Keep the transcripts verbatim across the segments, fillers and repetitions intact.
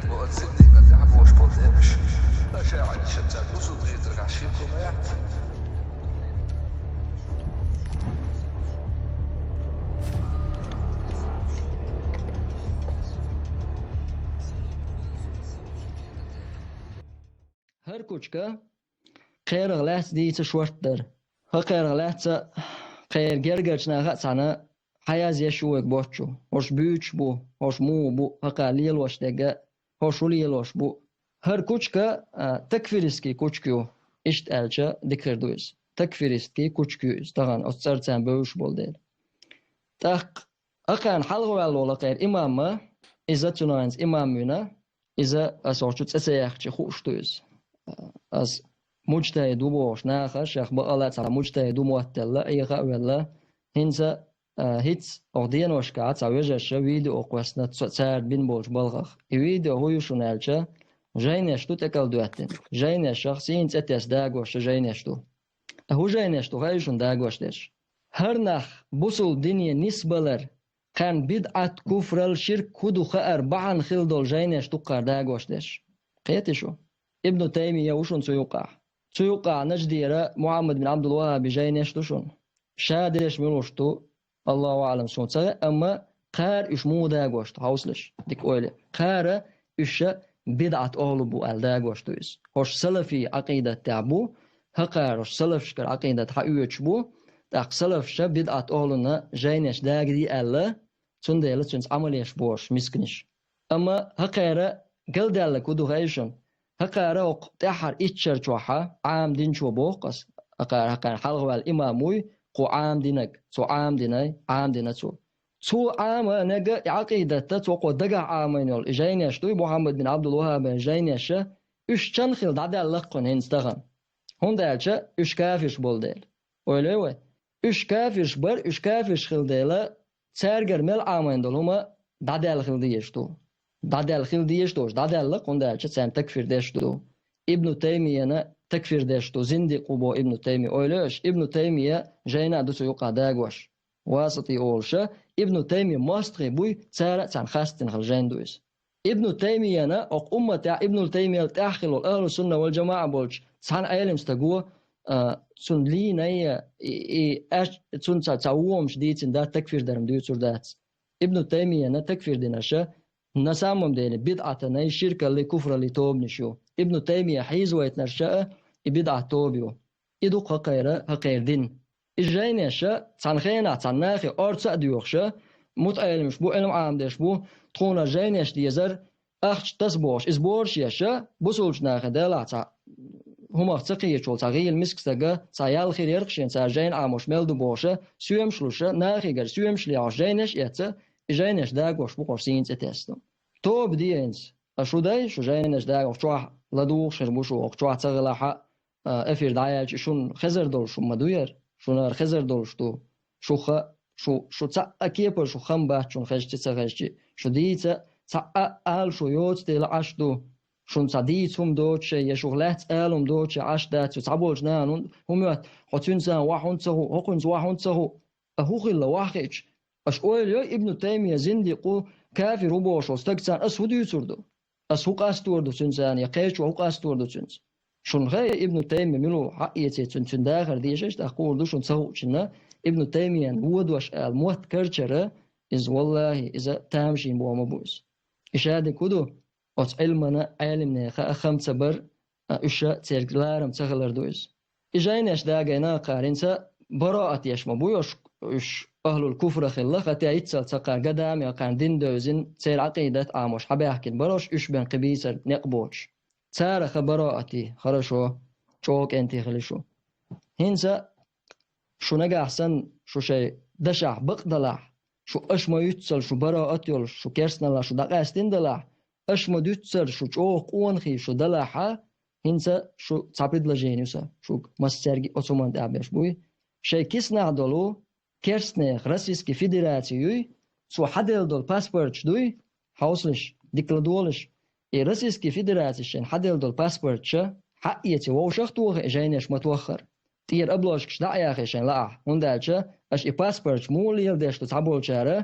Бо оцу зиннийн тӀехь бохуш болу дерриш, аша Ӏаьнашца цара бусулба гӀиртархьа ширко ма яц. ХӀара кучка кхерах лаьцна дийца шорта дара. ХӀокхарах лаьцна кхеран гергарчу наха а цхьаьна хьаязъеш ю вайга боцчу. ХӀорш буьйцуш бу, хӀорш муха бу, хӀокхара лелош дерг а, хӀорш хӀун лелош бу. ХӀара кучка, а, такфиристский кучка ю, иштта аьлча, дика хир ду иза. Такфиристский кучка ю иза, тахана оцу цӀарца бевзаш болу дела. ТӀаккха хӀокхарна хьалхаваьлла волу хӀокхара имам а, иза цуьнан имам вина, иза аса хӀокху чу цӀе ца яьккхича хууш ду иза. Аса муджтахӀид ву бохуш наха, шех бакъала а цхьа муджтахӀид ву моттаделла, Ӏеха а велла, хӀинца, а, хӀинца хӀокху деношкахь цхьа вежарша видео кхоьссина цо-, цара бина болчу балхах. И видео хӀун ю шуна аьлча, жайнеш ду тӀекӀел доьттина. Жайнешах сийна цӀе тесна дагош жайнеш ду. ХӀун жайнеш ду хаьий шуна дагош дерш? ХӀара нах бусулба дине нисбалар, кхарна бидӀат, куфрал, ширк хӀун ду хаар бахьана хилла долу жайнеш ду кхара дагош дерш. Кхетий шу? Ибну Таймия ву шуна цу юкъахь. Цу юкъахь Наждера Мухьаммад бин Ӏабдул-ВахӀаби жайнеш ду шуна. Ша дерш муьлш ду, Аллаху аӀлам, суна ца хаьа, амма кхара уьш муха дагош ду, хьовсалаш, дика ойла е. Кхара уьш ша бидӀат охьалу бу аьлла дагош ду иза. ХӀорш салафий Ӏакъидат тӀехь бу, хӀокхара хӀорш салафашкара Ӏакъидат хьаоьцуш бу, тӀаккха салафаша бидӀат охьалунна жайнеш дагадий аьлла, цундела цуьнца Ӏамал еш бу хӀорш мисканаш. Амма хӀокхара галдаьлларг хӀун ду хаьий шуна? ХӀокхара хӀокху тӀаьххьара итт шар чохь Ӏамадинчо боху аса, хӀокхара, хӀокхарна хьалхаваьлла имам вуй, кху Ӏамадинарг, цо Ӏамадинай, Ӏамадина цо. Цо Ӏаманарг и Ӏакъидат, цо кхо дагахь Ӏамийна йолу и жайнеш дуй, Мухьаммад бин Ӏабдул-ВахӀабан жайнеша, уьш чан хилла дӀадаьлла кхуьнан хӀинца тахана. ХӀунда аьлча уьш кафирш болу дела. Ойла е вай. Уьш кафирш бара, уьш кафирш хилла дела, цаьргара мел Ӏамийна долу хӀума дӀадаьлла хила дезаш ду. ДӀадаьлла хила дезаш долуш, дӀадаьлла, хӀунда аьлча царна такфир деш ду. Ибну Таймияна такфир деш ду, зиндикъ ву боху Ибну Таймия. Ойла е аша, Ибну Таймия жайна а ду цу юкъа дагош. Васити олуша, Ибну Таймия мостагӀий буй, цара а царна хастина хила жайна ду иза. Ибну Таймияна, окху умматехь Ибну Таймиял тӀаьххилол ахлу сунна вал жамаӀа болчу цхьана Ӏелам стаго, а, цунна лийнай, и, и, аьш-, цунна ца, ца вомаш дийцина дац, такфир дарам дуьйцур дац. Ибну Таймияна такфир динарша, на самом деле, бидӀатанай, ширкалли, куфралли тобанаш ю. Ибну Таймия хьийзавайтинарша а, и бидӀат тоба ю. И ду кхакхайра, хӀакхайра дин. И жайнеша, цхьана хенахь, цхьана нахе орца а доьхуша, мутаӀеламаш бу, Ӏилма Ӏамадеш бу, тхуна жайнеш дезар, ахча таса бохуш, иза бораш еша, бусулчу нахе делахь цхьа хӀумах ца кхечул, цхьа гӀийла миска стага, цхьа ял хир ярх шен, цара жайна Ӏамош мел ду бохуша, соьмаш луша, нахегара соьмаш лехьош жайнеш эцца, и жайнеш дагош бу хӀорш сийна цӀе тесна. Тоба де хӀинца, а шу дай, шу жайнеш дагош чохь ладугӀуш хир бу шу, оха чохь ца хилахьа, а, эфир дӀаяьлча, шуна хезар долуш ма ду яра, шуна хезар долуш ду. Шу ха-, шу, шу цхьа а кепара шу хам бац, шуна хезчи, ца хезчи. Шу дийца, цхьа а ала шу йоцу дела Ӏаш ду. Шуна цхьа дийца хӀума доцуш, я шух лаьцна ала хӀума доцуш Ӏаш дац, цхьаболчу нахана хӀун, хӀун моьтту, хьо цуьнца вахь хӀунда ца ху, хӀокхуьнца вахь хӀунда ца ху. А хӀун хилла вахь хиъча? Аша ойла йой, Ибну Таймия зиндикъ ву, кафир ву бохуш волу стаг царна ас хӀун дуьйцур ду? Ас хӀун къастор ду цуьнца, я кхечо хӀун къастор ду цуьнца? Шуна хаьа Ибну Таймия мила ву, хьаэций цуьнан, цуьнан дахар дешаш, тӀаккха хуур ду шуна ца хуучунна, Ибну Таймиян водош ала мотт карчара, иза, валлахӀи, иза тамашийна боху ма бу иза. И шадерг хӀун ду? Оцу Ӏилмана, Ӏелимнеха а хам ца бар, а, уьш церг ларам ца хилар ду иза. И жайнеш дагайна кхаринца бароат еш ма бу уьш, уьш ахлул куфра хилла, хатя иццал ца кхара гадами а кхарна дин девзина, церан Ӏакъидат Ӏамош хьабаьхкина барош, уьш бен кхин бийцар некъ боцуш. Царах а бароати, хорошо, чӀогӀа кӀентий хили шу. ХӀинца шу нагахь санна, шу шайн дашахь бакъ далахь, шу аша ма-юьццал шу бароат йолуш, шу керстаналла шу дӀакъаьстина далахь, аша ма-дуьццара шу чӀогӀа къонахий шу далахьа, хӀинца шу цхьа предложение ю сан, шуьга массаьрга оцу хӀуманна тӀехь беш буй. Шайн киснахь долу керстанех Российский Федераци юй, цо хьаделла долу паспорташ дуй, хьовсалаш, дика ладогӀалаш. И Российский Федераци шайн хьаделла долу паспорташа хьаэци вовшах а тохий, жайнеш ма тоххара. ТӀера обложкаш дӀа а яхий шайн лаахь, хӀунда аьлча аша и паспорташ муха леладеш ду цхьаболчара,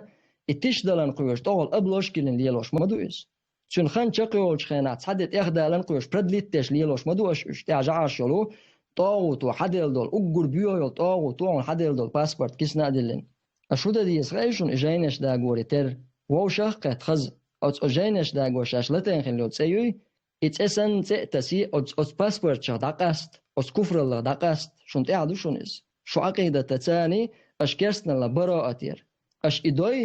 и тишдалан кхоьжу тӀехула обложка йиллина лелош ма ду иза. Цуьнан хан чекхйолучу хенахь цхьа де тӀехдалан кхоьруш, продлить деш лелош ма ду аша уьш, тӀаьхьа жаӀаш йолу, тӀогӀу тохьа хьаделла долу, уггар боьха йолу тӀогӀу тохьа хьаделла долу паспорт кисна а диллина. Аш хӀун дан деза хаьий шуна и жайнеш дагоре терра? Вовшах а кхетта хаза, оцу, оцу жайнеш дагош шаьш латайна хилла йолу цӀе юй, и цӀе санна цӀе а тасий, оцу, оцу паспортчех дӀакъаста, оцу куфраллах дӀакъаста, шуна тӀехь ду шуна иза. Шу Ӏакъидатаца царний, аша керстаналла бароат яра. Аша и дой,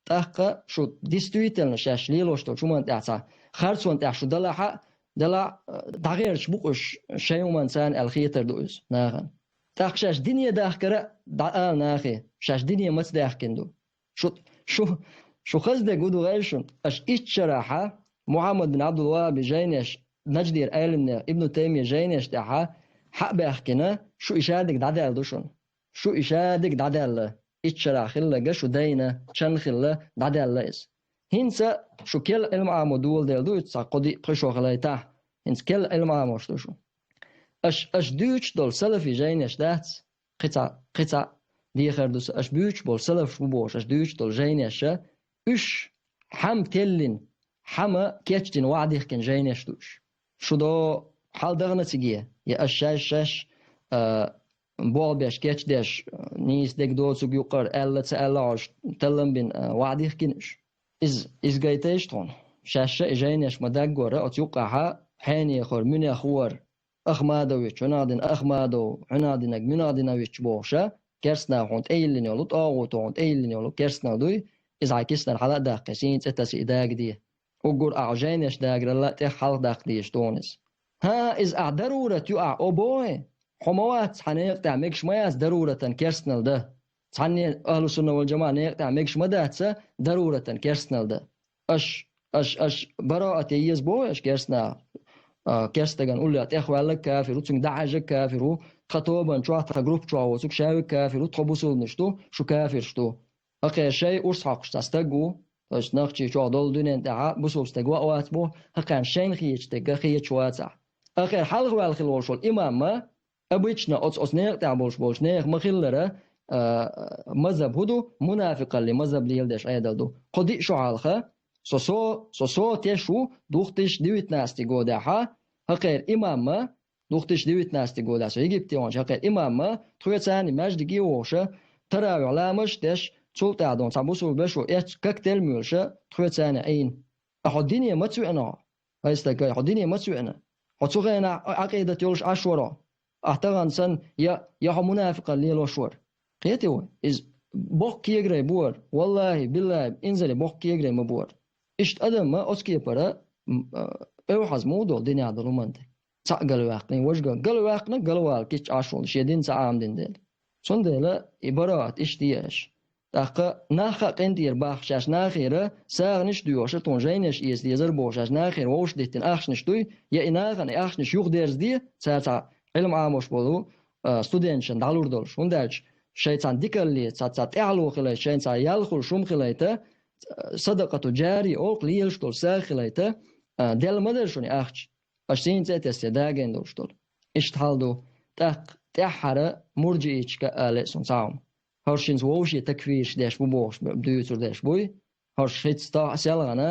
тӀаккха шу действительно шаьш лелош долчу хӀуманна тӀехь цхьа харцонна тӀехь шу далахьа а, далахь а, дӀагӀерташ бу-кх уьш шайн хӀуманна царна аьлла хетар ду иза нахана. ТӀаккха шаьш дине дахкара а дӀаала нахе, шаьш дине маца даьхкина ду. Шу, шу, шу хаза дерг хӀун ду хаьий шуна? Аша итт шарахьа Мухьаммад бин Ӏабдул-ВахӀаби жайнеш, Наждера Ӏелимнех Ибн Таймия жайнеш тӀехьа хьа а баьхкина, шу и шадерг дӀадаьлла ду шуна. Шу и шадерг дӀадаьлла. Итт шарахь хилларг шу дайна, чан хилла, дӀадаьлла иза. ХӀинца шу керла Ӏилма Ӏамо доладелла ду иза цхьа кхо-диъ, пхи шо хилайтахь. ХӀинца керла Ӏилма Ӏамош ду шу. Аша, аша дуьйцуш долу салафи жайнеш дац? Кхин цхьа, кхин цхьа дехар ду сан. Аша буьйцуш болу салафаш бу бохуш, аша дуьйцуш долу жайнеша, уьш хьама теллина, хьама кечдина, вахьа дихкина жайнеш ду уьш. Шу до хьал дахана циге, я аша шаьш-шаьш, а, болх беш, кечдеш, нийса дерг доцург юккъара аьлла, ца аьлла хьожуш, таллам бина, а, вахьа дихкина уьш. Иза, иза гайтайша тхуна. Шаьш ша и жайнеш ма даггора, оцу юккъахьа хьенехора, муьнехвора, Ахмадович, хьуьнах дина Ахмадов, хьуьнах динарг Муьнадинович бохуша, керстанах хьуна тӀейиллина йолу, тӀогӀуто хьуна тӀейиллина йолу керстанал дуй, иза хьайн киснара хьала а даккхий, сийна цӀе таса и дагадехьа. Уггар ахь жайнеш дагаралла тӀех хьалха даккха дезаш ду хьуна иза. ХӀан, иза ахь дарурат ю ахь о бохье? Хьо ма вац, хьан некъа тӀехь мегаш ма яц даруратан керстанал дан. Цхьанне ахлу сунна вал жамаӀа некъа тӀехь мегаш ма дац даруратан керстанал дан. Аш, аш, аш бараат е еза боху аш керстанах? А, керстаган уллех тӀехваьллаг кафир ву, цуьнга дӀахьаьжжаг кафир ву, тхан тобан чохь, тхан группа чохь воцург шаверг кафир ву, тхо бусулбанаш ду, шу кафирш ду. Акхер шай урс хьокхуш цхьа стаг ву, то есть нахчий чохь долу дуьнен тӀехьа бусулба стаг ваъ вац боху, хӀокхарна шайна хеташ дерг хеташ вацахь. Акхер хьалха ваьлла хила волуш волу имам ма, Обычно оцу, оцу некъа тӀехь болуш болчу нехан ма-хиллара, а, мазхаб хӀун ду, мунафикъалли мазхаб леладеш Ӏедал ду. Кхо-диъ шо хьалха, со, со, со, со теш ву двух тысячи девятнадцатый годехьа, хӀокхеран имамма, двух тысячи девятнадцатый годехь со Египте ваханчу хӀокхеран имамма, тхоьца цхьаьна маьждиге а вохуша, таравихь ламазаш а деш, цул тӀаьхьа дон цхьа бусулба вешо эццу как тел а муьйлуша, тхоьца цхьаьна Ӏийна. Ткъа хьо дине маца веана хьо? Хьай стаг, хьо дине маца веана? Хьо цу хенахь Ӏакъидат йолуш Ӏаш вара хьо? Ахь тахана санна, я, я хьо мунафикъалла лелош вара? Кхетий вай? Иза боккха кегарай бу хӀара. Валлахи, биллахи, инзаре боккха кегарай ма бу хӀара. Иштта адамма оцу кепара, м, а, эвхьаза муха долу динехь долу хӀуманна тӀе? Цхьаъ галваьккхина, важа гал-, галваьккхина, галвала кичча Ӏаш волу, шен дин ца Ӏамадина дела. Цундела и бараат иштта еш. ТӀаккха нах а къинтӀера бахка шаьш нахера сагӀанаш а доьхуша, тхуна жайнаш эца дезар боху шаьш нахера вовшах диттина ахчанаш дуй, я и нахана и ахчанаш юхадерзаде, цара цхьа Ӏилма Ӏамош болу, а, студенташна дӀалур долуш. ХӀунда аьлча шайн цхьана дикалле, цхьа, цхьа тӀаьхьало хилайта, шайн цхьа ял хуьлу шума хилайта, садакъату джария олу-кх, лелаш долу сагӀа хилайта, а, делла ма дара шуна и ахча. Аша сийна цӀе а тесте дагийна долуш долу. Иштта хьал ду, тӀаккха тӀаьххьара мурджииташка а алий суна цхьа хӀума. ХӀорш хӀинца вовше такфираш деш бу бохуш б-, дуьйцур деш буй. ХӀорш хӀинца тахана селхана,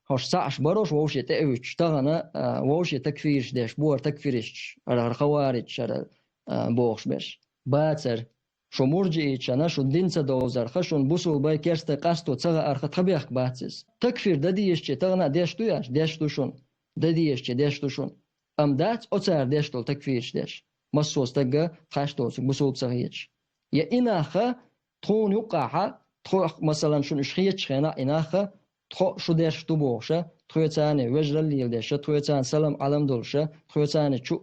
хӀорш цхьаъ аш барош вовше тӀе а вуьтуш, тахана, а, вовше такфираш деш бу, хӀара такфиристаш, хӀара, хӀара хаваридаш, хӀара, а, бохуш берш. Бацара. Шу мурджииташна, шун дин ца довзарха, шун бусулбай керстай къасто ца гӀаарха тхан бехк бац иза. Такфир дан дезаче тахана а деш ду аша? Деш ду шуна. Дан дезаче деш ду шуна. Амма дац оцара деш долу такфираш деш. Массо а стагга тхаьш доцург бусулба ца хеташ. Я и нахха тхуна юккъахьа, тхо, масалан, шуна уьш хеташ хенахь и нахха, тхо шу дерш ду бохуша, тхоьца цхьаьна вежаралла леладеша, тхоьца цхьаьна салам-Ӏалам долуша, тхоьца цхьаьна чу,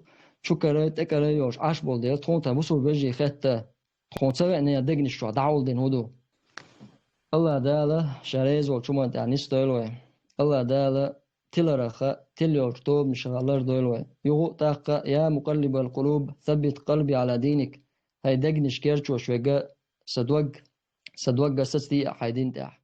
чукарай, тӀекарай йолуш Ӏаш болу дела, тхуна тхан бусулба вежарий хетта. Тхуна ца веанера дегнаш чохь дӀахьулдина хӀун ду? АллахӀ Дала Ша реза волчу хӀуманна тӀехь нисдойла вай. АллахӀ Дала тиларах а, тилла йолчу тобанашах а лардойла вай. Юха а тӀаккха: «Я мукъаллибал къулуб, саббит къалби Ӏала диник». ХӀай дегнаш керчош верг, сан дог, сан дог сацадеа хьайн дин тӀехь.